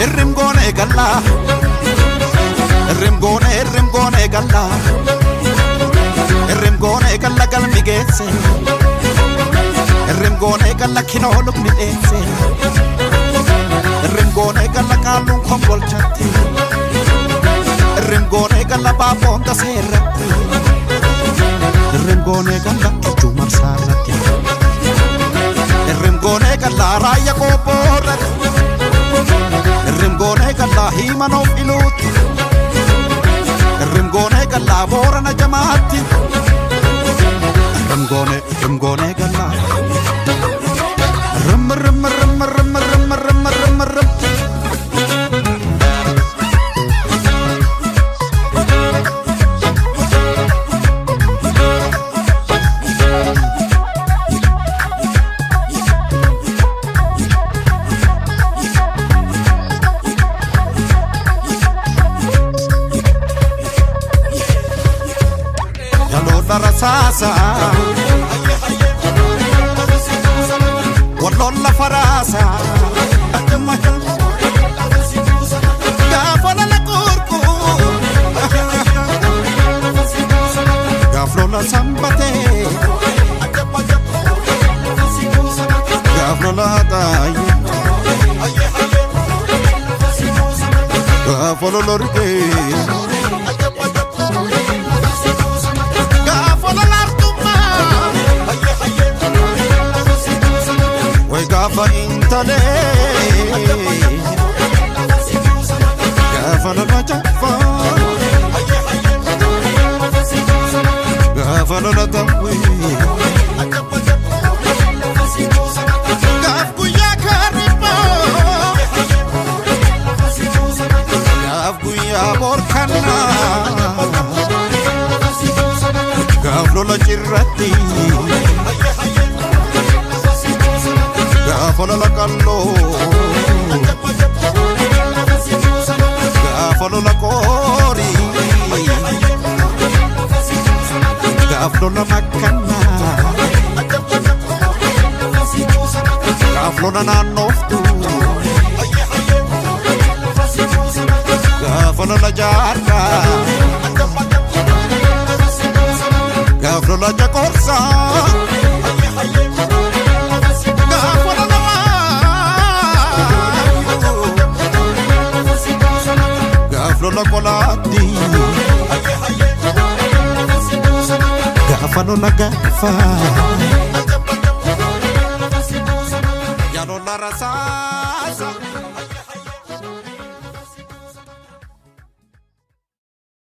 Irrim goonee gallaa. Irrim goonee irrim goonee gallaa. Irrim goonee galla galmi geesse. Irrim goonee galla kinoo lubni dheesse. Irrim goonee galla qaalluun kombolchatti. Irrim goonee galla baaboon taseerratti. Irrim goonee galla ijuu marsaarratti. Irrim goonee galla raayya qophoorratti. Irrim goonee galla himanoof iluutti. Irrim goonee galla boorana jamaatti. Irrim goonee irrim goonee galla. Irrim irrim irrim irrim irrim irrim irrim irrim. Yalola rasaasa. Wallola faraasa. Gaafa lola gurguru. Gaaf lola sanbatee. Gaaf lola xaayee. Gaafa lola rigee. Gaafa lola artummaa. Way gaafa intalee. Gaafa lola jaffaa. Gaafa lola tawwee. Gaaf guyyaa kaarribbaa. Gaaf guyyaa boorkannaa. Gaaf lola cirratti. Gaafa lola qalloo. Gaafa lola qoorii. Gaaf lola makkannaa. Gaaf lola naannooftu. Gaafa lola jaarraa. Gaaf lola jaqoorsaa. Gaafa lola waayu. Gaaf lola qolaatti. Gaafa lola gaafa. Yaa lola rasaasa.